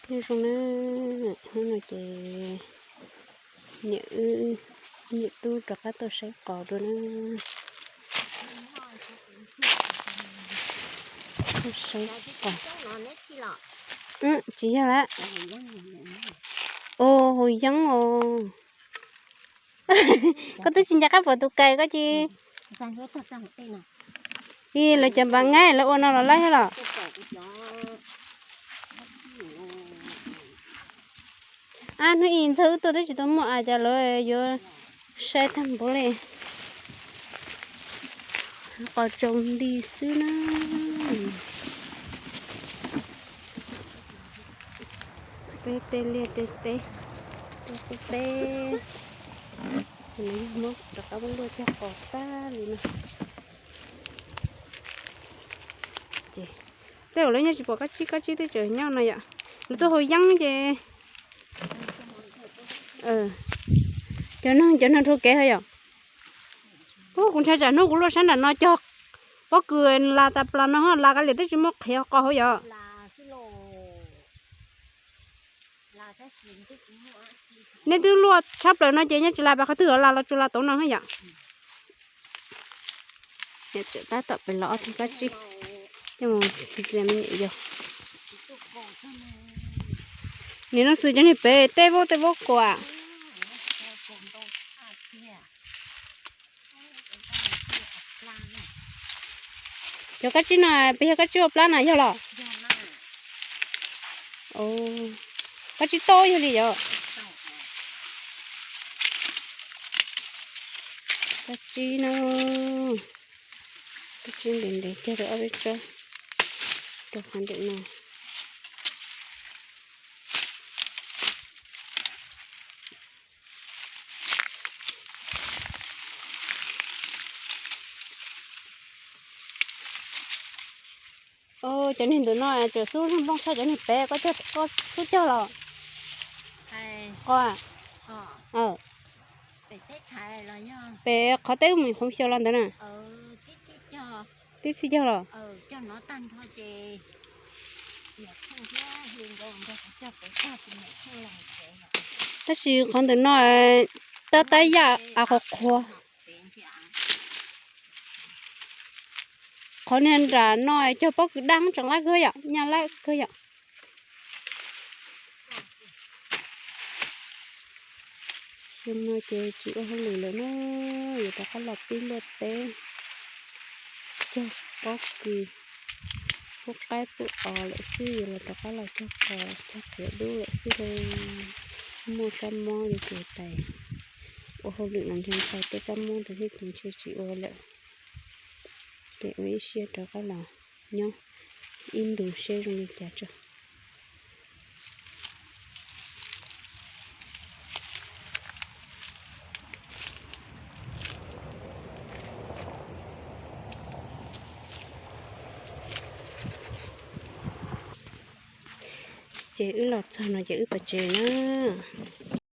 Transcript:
Nyob zoo na, hnub no ces niam wb, niam tub rov qab tuaj saib qos dua na. Tuaj saib qos. Tsis yog lawm. Ua haus yeeb os. Koj twb tsis nco qab pom tus kais koj cia li. Lawv cov npam ngaib lawv ua no los laib thiab los? Ab, hnub ib ntxawg wb tuaj twb tsis tau muaj a, cas lawv yuav sai tag npaum li. Qos tsaus nti xwb na. Peb tej liaj tej teb, tej qub teb, nws yog muab rov qab muab luaj cog qos tag li no. Ces tej zaum lawv nyob tsis pom kab tsib, kab tsib twb tseem nyob no yom. Lawv tuaj haus yeeb ces cov no, cov no dhau kev ho yom. Ub, kuv ntshai tsam hnub kuv luaj sab nram no cog pob kws las tas plas no, las kav liam twb tsis muaj qhiav qos hauv yom. Nej twb luaj tshaj plaws no ces nyob tsis las pes qhov twg, las los tsuas las tauv no yom. Tab tom pem los ob tug kab tsib coj mus ntxias me nyuam yaus. Nim no xwb cov niag pem tej vaub tej vaub kuam. Cov kab tsib no pes yog kab tsib ua plab na yog los? Kab tsib tauj yog li yom. Kab tsib no, kab tsib ntev ntev cog rau ob peb tsob rau qhov ntawm no. Cov niag ntawm no tseem xub nplooj tshaj cov niag pem, koj cog, koj xub cog los? Qos. Pem qhov teb wb mus qhov xyaw los ntawd na. Tib txhij cog los? Tab sis qhov ntawm no tab tab yaj av qhuav qhuav. Qhov niag nram no cog pob kws daj tseem lab kawg yom, nyaj lab kawg yom. Xyoo no ces tsis ua hauj lwm lawm na, yuav rov qab los pib luaj teb, cog pob kws, pub qaib pub os lawm xwb, yuav los rov qab los cog qos cog quav dub lawm xwb lauj. Muaj kab mob li ces tais ua hauj lwm los ntshai ntshai tej kab mob ntawd thiab ces ntshe tsis ua lawm. Ces ua ib siab rov qab los nyob ib ntus seb zoo li cas tso. Ces wb los txog no ces wb pais tsev na.